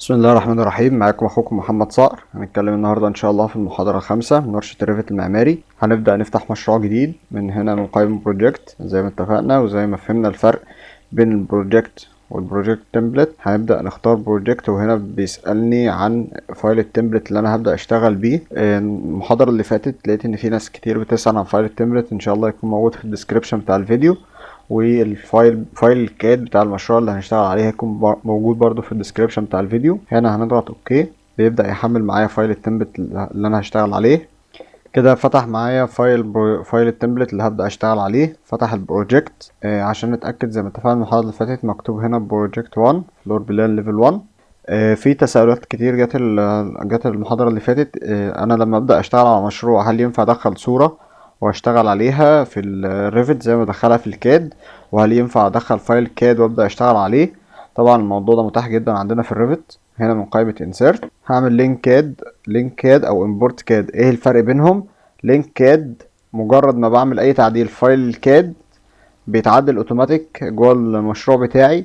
بسم الله الرحمن الرحيم. معاكم اخوكم محمد صقر. هنتكلم النهارده ان شاء الله في المحاضرة الخامسة من ورشه ال Revit المعماري. هنبدا نفتح مشروع جديد من هنا من قائمة project زي ما اتفقنا وزي ما فهمنا الفرق بين ال project وال project template. هنبدا نختار project، وهنا بيسالني عن file ال template اللي انا هبدا اشتغل بيه. المحاضرة اللي فاتت لقيت ان في ناس كتير بتسال عن file ال template، ان شاء الله يكون موجود في ال description بتاع الفيديو، وال file file ال CAD بتاع المشروع اللي هنشتغل عليه هيكون موجود برضو في ال description بتاع الفيديو. هنا هنضغط okay، بيبدأ يحمل معايا file ال template اللي انا هشتغل عليه. كده فتح معايا file ال template اللي هبدأ اشتغل عليه. فتح ال project. عشان نتأكد زي ما اتفقنا المحاضرة اللي فاتت مكتوب هنا project 1 floor plan level 1. في تساؤلات كتير جت المحاضرة اللي فاتت. انا لما ابدأ اشتغل على مشروع هل ينفع ادخل صورة واشتغل عليها في ال Revit زي ما ادخلها في ال CAD، وهل ينفع ادخل file CAD وابدا اشتغل عليه؟ طبعا الموضوع ده متاح جدا عندنا في ال Revit. هنا من قائمة insert هعمل link CAD، link CAD او import CAD. ايه الفرق بينهم؟ link CAD مجرد ما بعمل اي تعديل file ال CAD بيتعدل اوتوماتيك جوه المشروع بتاعي.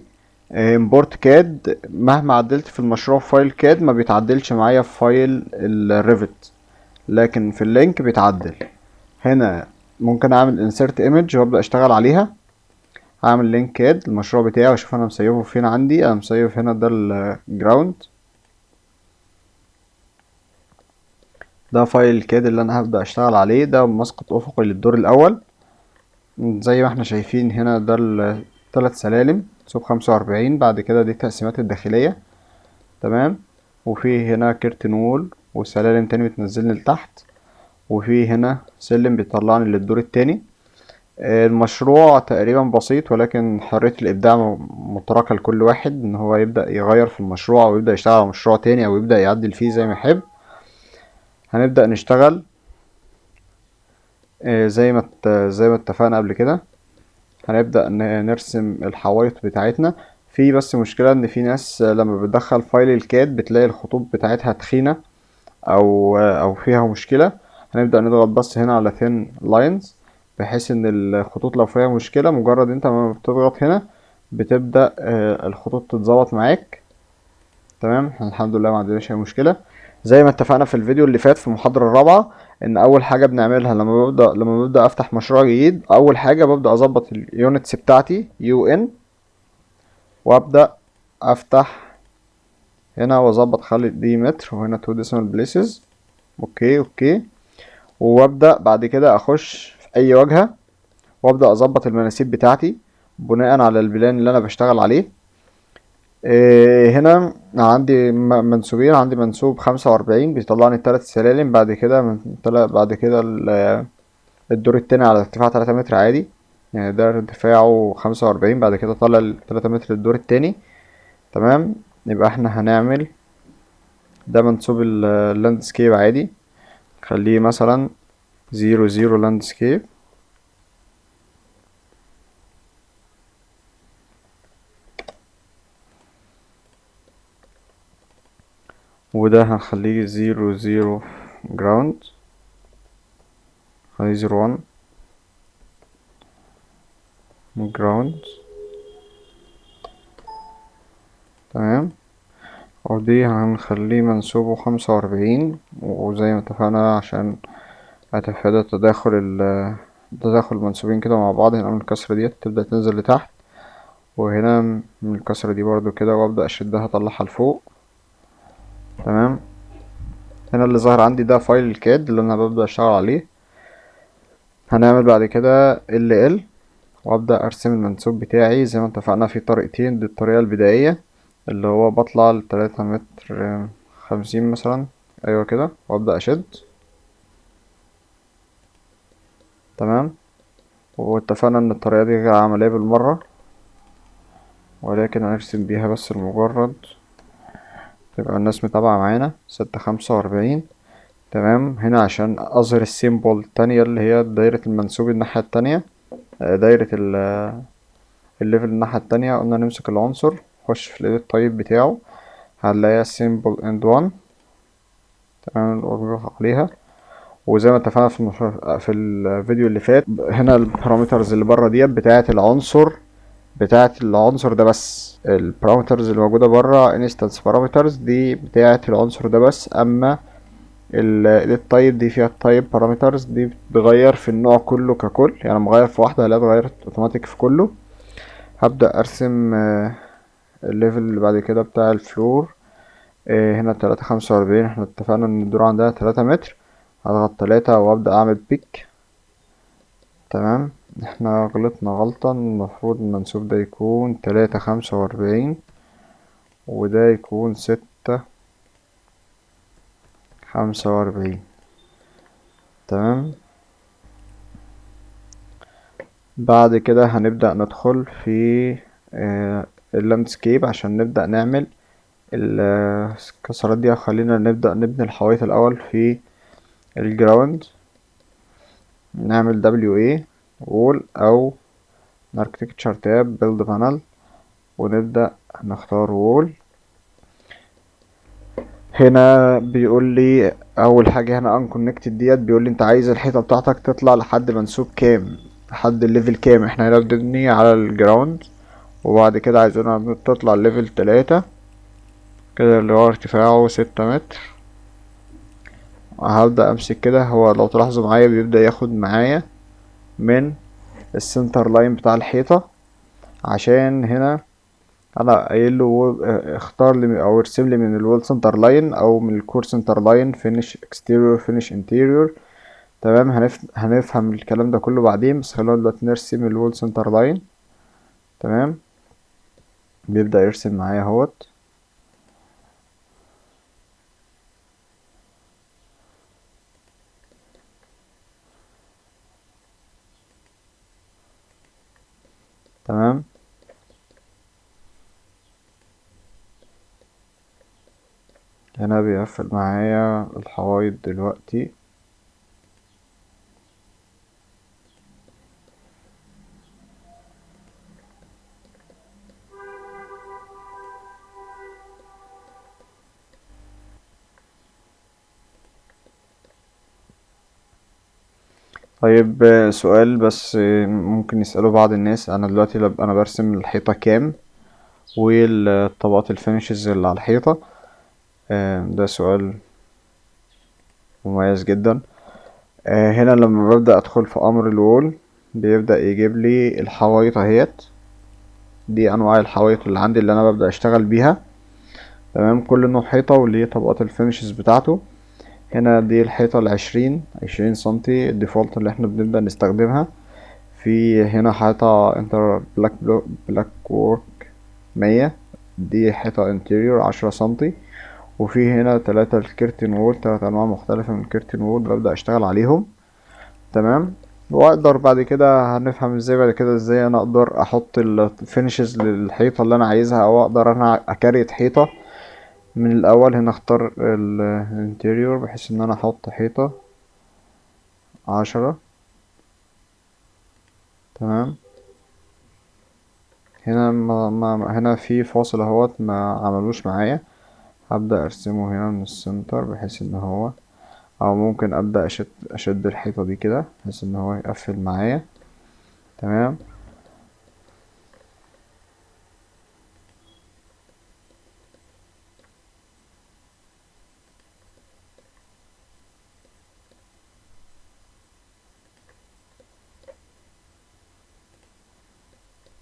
import CAD مهما عدلت في المشروع file CAD ما بيتعدلش معايا في file ال Revit، لكن في ال link بيتعدل. هنا ممكن اعمل insert image وابدا اشتغل عليها. هعمل link CAD المشروع بتاعي واشوف انا مسيفه فين. عندي انا مسيف هنا، ده ال ground، ده file ال CAD اللي انا هبدا اشتغل عليه. ده مسقط افقي للدور الاول زي ما احنا شايفين هنا، ده الثلاث سلالم سوب 45، بعد كده دي التقسيمات الداخلية، تمام. وفي هنا curtain wall وسلالم تاني بتنزلني لتحت، وفي هنا سلم بيطلعني للدور التاني. المشروع تقريبا بسيط، ولكن حرية الإبداع متركة لكل واحد إن هو يبدأ يغير في المشروع أو يبدأ يشتغل على مشروع تاني أو يبدأ يعدل فيه زي ما يحب. هنبدأ نشتغل زي ما اتفقنا قبل كده. هنبدأ نرسم الحوايط بتاعتنا. في بس مشكلة إن في ناس لما بتدخل file ال CAD بتلاقي الخطوط بتاعتها تخينة أو فيها مشكلة. هنبدأ نضغط بس هنا على thin lines بحيث ان الخطوط لو فيها مشكلة مجرد انت ما بتضغط هنا بتبدأ الخطوط تتظبط معاك، تمام. احنا الحمد لله ما عندناش اي مشكلة. زي ما اتفقنا في الفيديو اللي فات في المحاضرة الرابعة ان اول حاجة بنعملها لما ببدأ افتح مشروع جديد، اول حاجة ببدأ اظبط ال units بتاعتي UN، وابدأ افتح هنا واظبط خلي دي متر وهنا 2 decimal places، okay okay. وابدأ بعد كده اخش في اي واجهة وابدأ اظبط المناسيب بتاعتي بناء على ال plan اللي انا بشتغل عليه. هنا عندي منسوبين، عندي منسوب 45 بيطلعني التلات سلالم، بعد كده من بعد كده الدور التاني على ارتفاع 3 متر عادي، يعني ده ارتفاعه 45، بعد كده طلع ال 3 متر الدور التاني، تمام. يبقى احنا هنعمل ده منسوب ال landscape عادي، خليه مثلا 0 0 landscape، وده هنخليه 0 0 ground، خليه 0 1 ground، تمام. ودي هنخليه منسوبه 45، وزي ما اتفقنا عشان اتفادى تداخل المنسوبين كده مع بعض، هنا من الكسرة ديت تبدأ تنزل لتحت، وهنا من الكسرة دي برضو كده، وابدأ اشدها اطلعها لفوق، تمام. هنا اللي ظاهر عندي ده file ال CAD اللي انا ببدأ اشتغل عليه. هنعمل بعد كده ال وابدأ ارسم المنسوب بتاعي زي ما اتفقنا في طريقتين. دي الطريقة البدائية اللي هو بطلع لتلاتة متر 50 مثلا، ايوه كده، وابدأ اشد، تمام. واتفقنا ان الطريقة دي غير عملية بالمرة، ولكن هنرسم بيها بس لمجرد تبقى الناس متابعة معانا. 6:45، تمام. هنا عشان اظهر ال symbol التانية اللي هي دايرة المنسوب الناحية التانية، دايرة ال level الناحية التانية، قلنا نمسك العنصر نخش في ال edit type بتاعه، هنلاقيها symbol end 1، تمام، نضغط عليها. وزي ما اتفقنا في الفيديو اللي فات، هنا ال parameters اللي بره ديت بتاعة العنصر بتاعة العنصر ده بس. ال parameters اللي موجودة برا instance parameters دي بتاعة العنصر ده بس. اما ال edit type دي فيها type parameters، دي بتغير في النوع كله ككل، يعني لما اغير في واحدة هلاقيها اتغيرت اوتوماتيك في كله. هبدأ ارسم ال level اللي بعد كده بتاع ال floor. هنا 3.45، احنا اتفقنا ان الدور عندنا 3 متر. هضغط 3 وابدأ اعمل pick. تمام، احنا غلطنا غلطة، المفروض المنسوب ده يكون 3.45 وده يكون 6.45. تمام، بعد كده هنبدأ ندخل في ال landscape عشان نبدأ نعمل الكسرات دي. خلينا نبدأ نبني الحوايط الأول في ال ground. نعمل WA wall أو architecture tab build panel، ونبدأ نختار wall. هنا بيقول لي أول حاجة هنا unconnected ديت، بيقول لي أنت عايز الحيطة بتاعتك تطلع لحد منسوب كام، لحد ال level كام. احنا هنا بنبني على ال ground، وبعد كده عايزينها تطلع level 3 كده اللي هو ارتفاعه 6 متر. هبدأ امسك كده، هو لو تلاحظوا معايا بيبدأ ياخد معايا من ال center line بتاع الحيطة، عشان هنا انا قايل له اختار لي او ارسم لي من ال wall center line او من ال core center line، finish exterior finish interior. تمام، هنفهم الكلام ده كله بعدين، بس خلونا دلوقتي نرسم ال wall center line. تمام، بيبدأ يرسم معايا اهوت. تمام، هنا بيقفل معايا الحوايط دلوقتي. طيب سؤال بس ممكن يسأله بعض الناس، انا دلوقتي انا برسم الحيطة كام والطبقات ال finishes اللي على الحيطة؟ ده سؤال مميز جدا. هنا لما ببدأ ادخل في امر ال wall بيبدأ يجيب لي الحوايط اهيت، دي انواع الحوايط اللي عندي اللي انا ببدأ اشتغل بيها. تمام، كل نوع حيطة وليه طبقات ال finishes بتاعته. هنا دي الحيطة 20 سنتي ال default اللي احنا بنبدأ نستخدمها. في هنا حيطة inter black work 100، دي حيطة interior 10 سنتي. وفي هنا 3 ال curtain wall، 3 انواع مختلفة من ال curtain wall ببدأ اشتغل عليهم. تمام، واقدر بعد كده هنفهم ازاي بعد كده ازاي انا اقدر احط ال finishes للحيطة اللي انا عايزها، او اقدر انا ا create حيطة من الاول. هنا اختار ال interior بحيث ان انا احط حيطة 10. تمام، هنا ما هنا في فاصل اهوت ما عملوش معايا، هبدأ ارسمه هنا من ال center بحيث ان هو، او ممكن ابدأ اشد الحيطة دي كده بحيث ان هو يقفل معايا. تمام،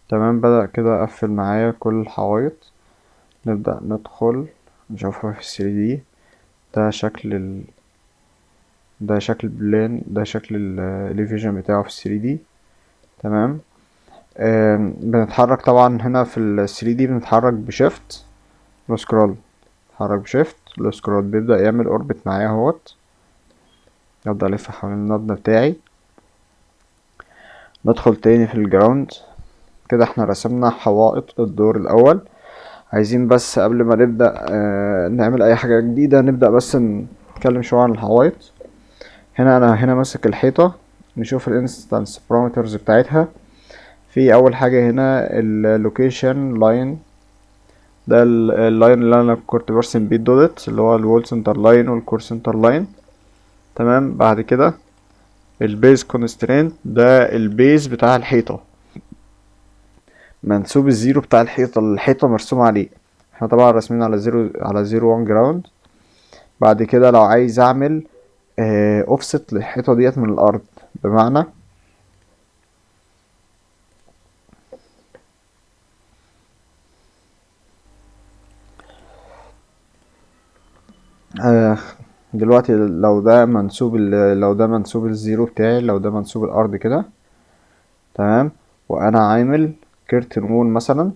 تمام، بدأ كده اقفل معايا كل الحوايط. نبدأ ندخل نشوفها في 3D. ده شكل ده شكل plan، ده شكل ال elevation بتاعه في 3D. تمام، بنتحرك طبعا هنا في ال 3D بنتحرك ب shift و scroll، نتحرك ب shift و scroll بيبدأ يعمل orbit معايا اهوت. ابدأ الف حوالين المبنى بتاعي. ندخل تاني في ال ground. كده احنا رسمنا حوائط الدور الاول. عايزين بس قبل ما نبدأ نعمل اي حاجة جديدة نبدأ بس نتكلم شوية عن الحوائط. هنا انا هنا ماسك الحيطة، نشوف ال instance parameters بتاعتها. في اول حاجة هنا ال location line، ده ال line اللي انا كنت برسم بيه ال dotted اللي هو ال wall center line وال core center line. تمام، بعد كده ال base constraint، ده ال base بتاع الحيطة. منسوب ال zero بتاع الحيطة اللي الحيطة مرسومة عليه. احنا طبعا راسمين على zero، على zero one ground. بعد كده لو عايز اعمل اوفست للحيطة ديت من الارض، بمعنى دلوقتي لو ده منسوب لو ده منسوب ال zero بتاعي، لو ده منسوب الارض كده، تمام، وانا عامل curtain wall مثلا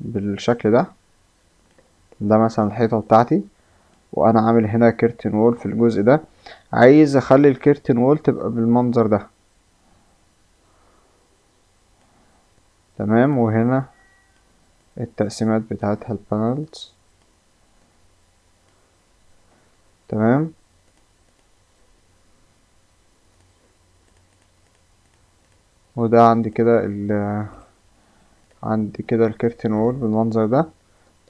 بالشكل ده، ده مثلا الحيطة بتاعتي، وانا عامل هنا curtain wall في الجزء ده، عايز اخلي ال curtain wall تبقى بالمنظر ده، تمام. وهنا التقسيمات بتاعتها ال panels، تمام. وده عندي كده عندي كده ال curtain wall بالمنظر ده،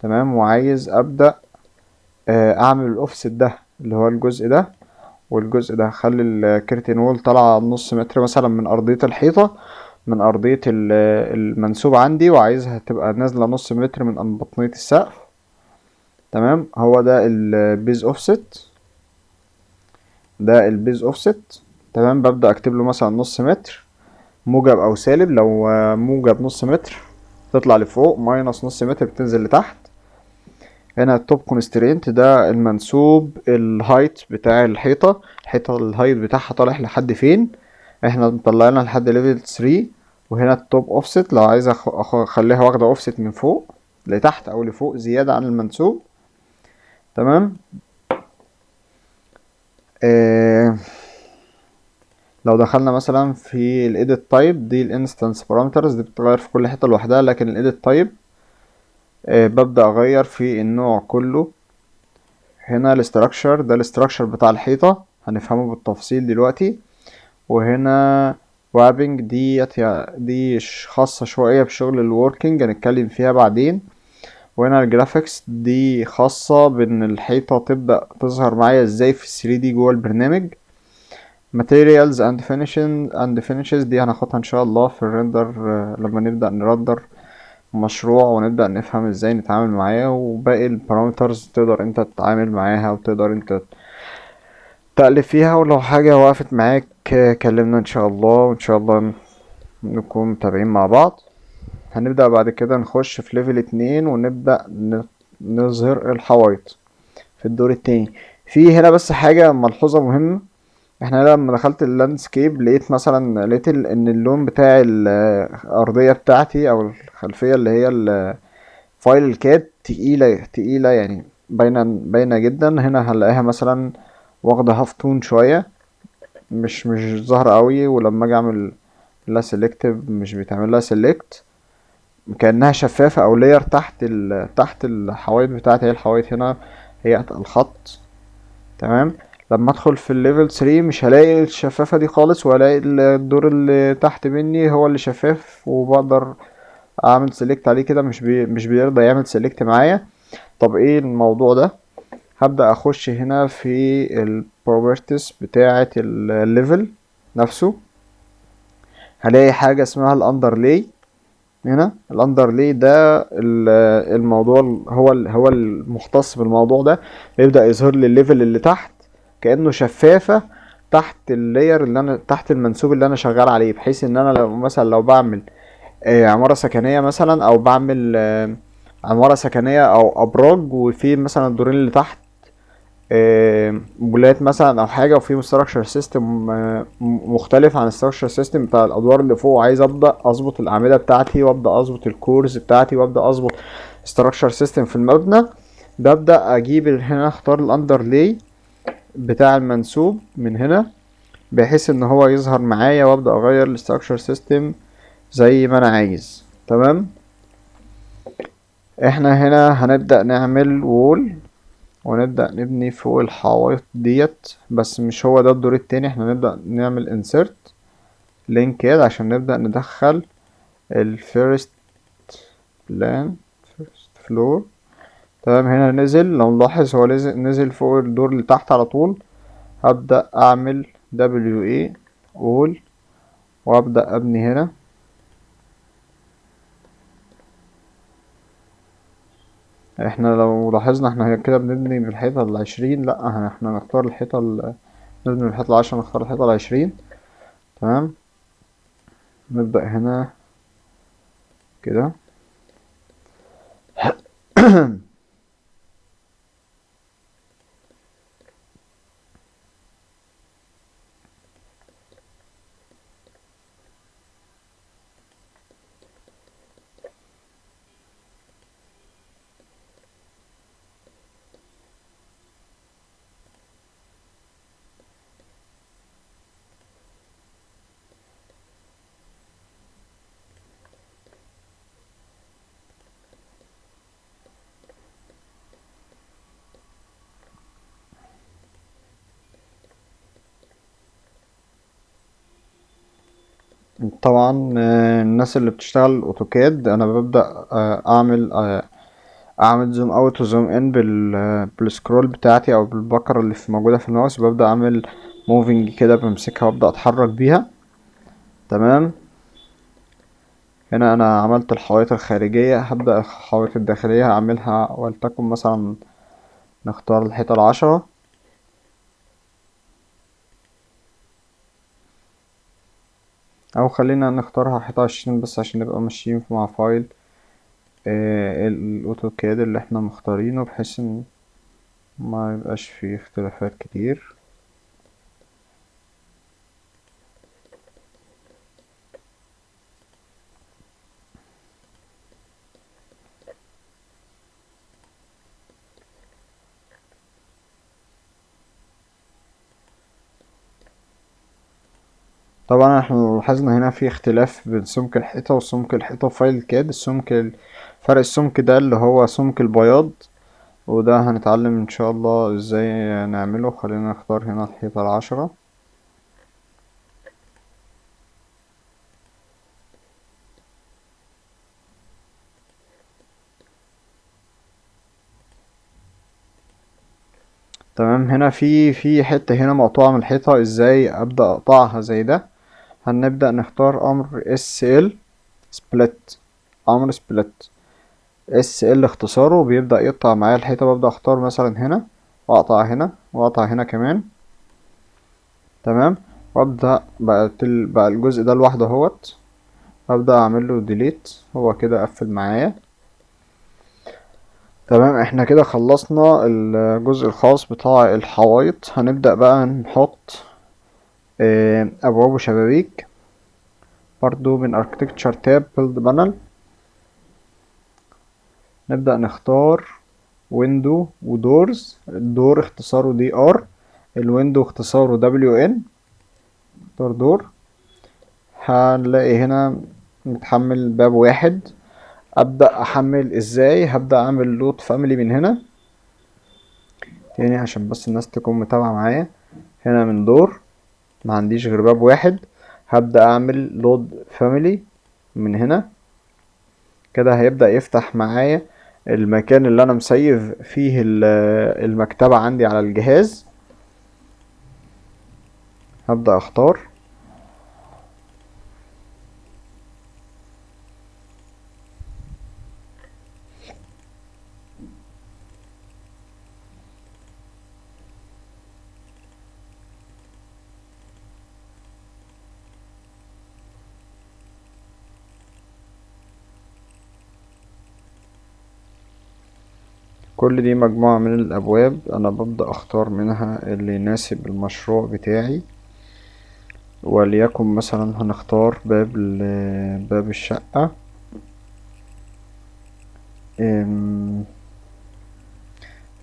تمام. وعايز ابدا، اعمل الاوفست ده اللي هو الجزء ده والجزء ده، اخلي ال curtain wall طالعه نص متر مثلا من ارضيه الحيطه، من ارضيه المنسوب عندي، وعايزها تبقى نازله نص متر من بطنيه السقف، تمام. هو ده ال base offset، ده ال base offset، تمام. ببدا اكتب له مثلا نص متر موجب او سالب، لو موجب نص متر تطلع لفوق، minus نص متر بتنزل لتحت. هنا ال top constraint ده المنسوب ال height بتاع الحيطة، الحيطة ال height بتاعها طالع لحد فين، احنا مطلعينها لحد level 3. وهنا ال top offset لو عايز اخليها واخدة اوفست من فوق لتحت او لفوق زيادة عن المنسوب، تمام. لو دخلنا مثلا في ال edit type، دي ال instance parameters دي بتتغير في كل حتة لوحدها، لكن ال edit type، ببدأ اغير في النوع كله. هنا ال structure، ده ال structure بتاع الحيطة هنفهمه بالتفصيل دلوقتي. وهنا warping دي خاصة شوية بشغل ال working هنتكلم فيها بعدين. وهنا ال graphics دي خاصة بان الحيطة تبدأ تظهر معايا ازاي في 3D جوه البرنامج. materials and finishing and finishes دي هناخدها ان شاء الله في ال render، لما نبدأ نرندر مشروع ونبدأ نفهم ازاي نتعامل معاه. وباقي ال parameters تقدر انت تتعامل معاها وتقدر انت تقلب فيها، ولو حاجة وقفت معاك، كلمنا ان شاء الله، وان شاء الله نكون متابعين مع بعض. هنبدأ بعد كده نخش في level 2 ونبدأ نظهر الحوايط في الدور التاني. في هنا بس حاجة ملحوظة مهمة، احنا لما دخلت ال landscape لقيت مثلا، لقيت ان اللون بتاع الارضية بتاعتي او الخلفية اللي هي file ال CAD تقيلة، تقيلة يعني باينة جدا. هنا هنلاقيها مثلا واخدة half tone شوية، مش ظاهرة قوي، ولما اجي اعمل لها select مش بيتعمل لها select، كأنها شفافة او layer تحت الحوايط بتاعتي. هي الحوايط هنا هي الخط، تمام. لما ادخل في ال level 3 مش هلاقي الشفافة دي خالص، وهلاقي الدور اللي تحت مني هو اللي شفاف، وبقدر اعمل select عليه كده، مش بيرضى يعمل select معايا. طب ايه الموضوع ده؟ هبدأ اخش هنا في ال properties بتاعة ال level نفسه، هلاقي حاجة اسمها ال underlay. هنا ال underlay ده الموضوع هو المختص بالموضوع ده، بيبدأ يظهر لي ال level اللي تحت كأنه شفافة تحت ال layer اللي انا، تحت المنسوب اللي انا شغال عليه، بحيث ان انا لو مثلا بعمل، عمارة سكنية مثلا، او بعمل، عمارة سكنية او ابراج، وفي مثلا الدورين اللي تحت، مولات مثلا او حاجة، وفي structure system، مختلف عن structure system بتاع الادوار اللي فوق، وعايز ابدا اظبط الاعمدة بتاعتي، وابدا اظبط ال cores بتاعتي، وابدا اظبط structure system في المبنى، ببدا اجيب هنا اختار ال underlay بتاع المنسوب من هنا، بحيث ان هو يظهر معايا، وابدا اغير ال structure system زي ما انا عايز. تمام. احنا هنا هنبدا نعمل wall ونبدا نبني فوق الحوايط ديت، بس مش هو ده الدور التاني. احنا نبدا نعمل insert link كده عشان نبدا ندخل ال first plan first floor. تمام. هنا نزل، لو نلاحظ هو نزل فوق الدور اللي تحت على طول. هبدأ أعمل WA wall وأبدأ أبني هنا. احنا لو لاحظنا احنا كده بنبني بالحيطة 20، لا احنا نختار الحيطة نبني بالحيطة 10، نختار الحيطة 20. تمام، نبدأ هنا كده. طبعا الناس اللي بتشتغل AutoCAD، انا ببدأ اعمل zoom out و zoom in بال scroll بتاعتي او بالبكرة اللي موجودة في الماوس، ببدأ اعمل moving كده، بمسكها وابدأ اتحرك بيها. تمام، هنا انا عملت الحوائط الخارجية، هبدأ الحوائط الداخلية هعملها، ولتكن مثلا نختار الحيطة 10. او خلينا نختارها حيطة 20 بس عشان نبقى ماشيين مع file ال AutoCAD اللي احنا مختارينه، بحيث ان ما يبقاش فيه اختلافات كتير. طبعا احنا لاحظنا هنا في اختلاف بين سمك الحيطة وسمك الحيطة في file ال CAD. فرق السمك ده اللي هو سمك البياض، وده هنتعلم ان شاء الله ازاي نعمله. خلينا نختار هنا الحيطة 10. تمام، هنا في حتة هنا مقطوعة من الحيطة، ازاي ابدأ اقطعها زي ده؟ هنبدأ نختار امر SL split، امر split SL اختصاره، بيبدأ يقطع معايا الحيطة. ببدأ اختار مثلا هنا واقطع هنا واقطع هنا كمان. تمام، وابدأ بقى الجزء ده لوحده اهوت، ابدأ اعمل له delete، هو كده قفل معايا. تمام، احنا كده خلصنا الجزء الخاص بتاع الحوايط. هنبدأ بقى نحط ابواب وشبابيك، برضو من architecture tab build panel. نبدأ نختار window و doors. ال door اختصاره DR، ال window اختصاره WN. اختار door، هنلاقي هنا متحمل باب واحد. ابدأ احمل ازاي؟ هبدأ اعمل load family من هنا تاني عشان بس الناس تكون متابعة معايا. هنا من door ما عنديش غير باب واحد، هبدأ اعمل load family من هنا كده. هيبدأ يفتح معايا المكان اللي انا مسيف فيه المكتبة عندي على الجهاز. هبدأ اختار كل دي مجموعة من الأبواب، أنا ببدأ أختار منها اللي يناسب المشروع بتاعي. وليكن مثلا هنختار باب الشقة،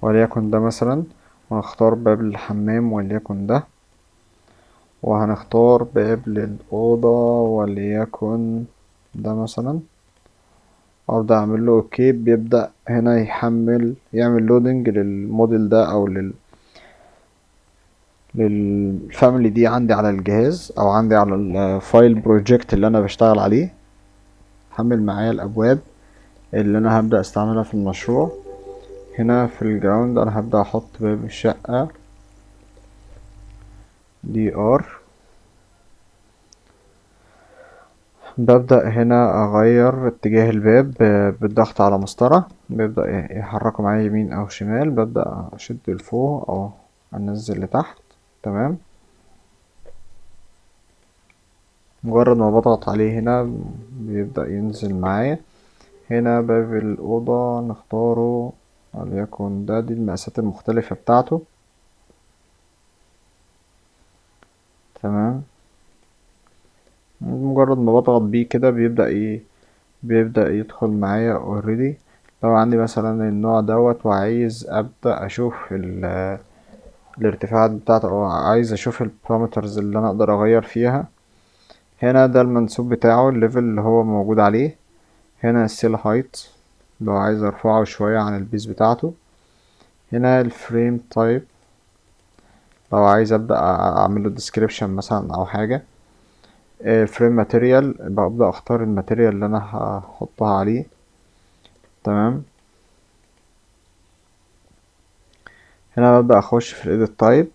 وليكن ده مثلا، وهنختار باب الحمام وليكن ده، وهنختار باب للأوضة وليكن ده مثلا. أبدأ أعمل له okay، بيبدأ هنا يعمل loading للموديل ده أو لل family دي عندي على الجهاز أو عندي على ال file project اللي أنا بشتغل عليه. حمل معايا الأبواب اللي أنا هبدأ أستعملها في المشروع. هنا في ال ground أنا هبدأ أحط باب الشقة DR، ببدأ هنا اغير اتجاه الباب بالضغط على مسطرة، بيبدأ يحركه معايا يمين او شمال، ببدأ اشد لفوق او انزل لتحت. تمام، مجرد ما بضغط عليه هنا بيبدأ ينزل معايا. هنا باب الأوضة نختاره وليكن ده، دي المقاسات المختلفة بتاعته. تمام، مجرد ما بضغط بيه كده بيبدأ يدخل معايا already. لو عندي مثلا النوع دوت وعايز أبدأ أشوف الارتفاعات بتاعته، أو عايز أشوف ال parameters اللي أنا أقدر أغير فيها، هنا ده المنسوب بتاعه، ال level اللي هو موجود عليه. هنا ال sill height لو عايز ارفعه شوية عن ال base بتاعته. هنا ال frame type لو عايز ابدأ اعمل له description مثلا او حاجة. frame material ببدأ اختار ال material اللي انا هحطها عليه. تمام، هنا ببدأ اخش في ال edit type،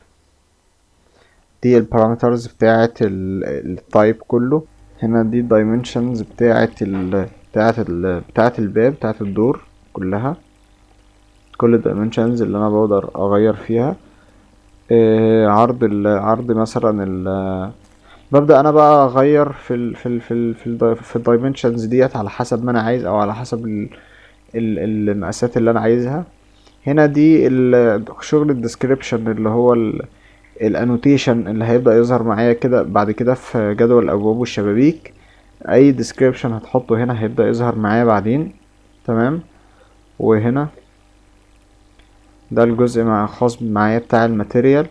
دي ال parameters بتاعة ال type كله. هنا دي dimensions بتاعة الباب، بتاعة ال door كلها، كل ال dimensions اللي انا بقدر اغير فيها. عرض عرض مثلا ببدأ انا بقى اغير في ال dimensions ديت على حسب ما انا عايز، او على حسب المقاسات اللي انا عايزها. هنا دي شغل ال description اللي هو ال annotation اللي هيبدأ يظهر معايا كده بعد كده في جدول الابواب والشبابيك. اي description هتحطه هنا هيبدأ يظهر معايا بعدين. تمام، وهنا ده الجزء خاص معايا بتاع ال material.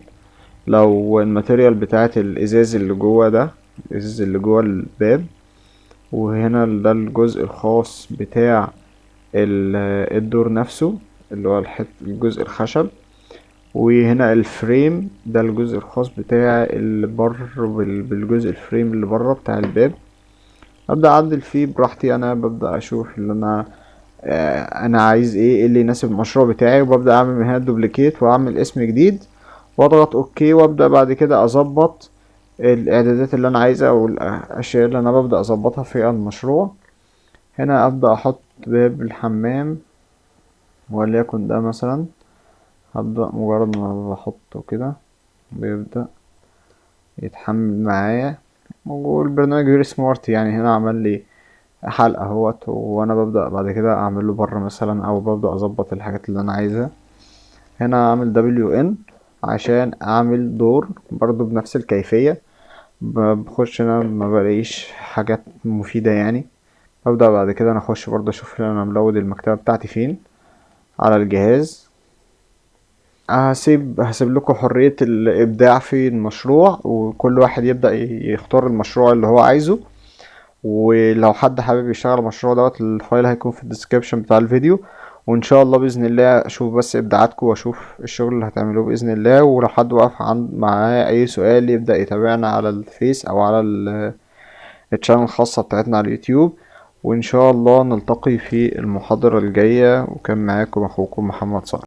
لو ال material بتاعت الازاز اللي جوه ده، الازاز اللي جوه الباب. وهنا ده الجزء الخاص بتاع ال door نفسه اللي هو الجزء الخشب. وهنا ال frame ده الجزء الخاص بتاع البر بالجزء ال frame اللي بره بتاع الباب. ابدا اعدل فيه براحتي، انا ببدا اشوف اللي انا عايز ايه، ايه اللي يناسب المشروع بتاعي، وببدا اعمل من هنا duplicate واعمل اسم جديد واضغط okay، وابدا بعد كده اظبط الاعدادات اللي انا عايزها او الاشياء اللي انا ببدا اظبطها في المشروع. هنا ابدا احط باب الحمام وليكن ده مثلا، هبدا مجرد ما بحطه كده بيبدا يتحمل معايا، والبرنامج very smart يعني. هنا عمل لي حلقة اهوت، وانا ببدأ بعد كده اعمل له بره مثلا، او ببدأ اظبط الحاجات اللي انا عايزها. هنا اعمل WN عشان اعمل door برضو بنفس الكيفية. بخش هنا ما بلاقيش حاجات مفيدة يعني، ببدأ بعد كده انا اخش برضو اشوف انا ملود المكتبة بتاعتي فين على الجهاز. هسيب لكم حرية الإبداع في المشروع، وكل واحد يبدأ يختار المشروع اللي هو عايزه. ولو حد حابب يشتغل المشروع دوت، ال file هيكون في ال description بتاع الفيديو. وإن شاء الله بإذن الله أشوف بس إبداعاتكم وأشوف الشغل اللي هتعملوه بإذن الله. ولو حد وقف معاه أي سؤال يبدأ يتابعنا على الفيس أو على ال channel الخاصة بتاعتنا على اليوتيوب. وإن شاء الله نلتقي في المحاضرة الجاية. وكان معاكم أخوكم محمد صقر.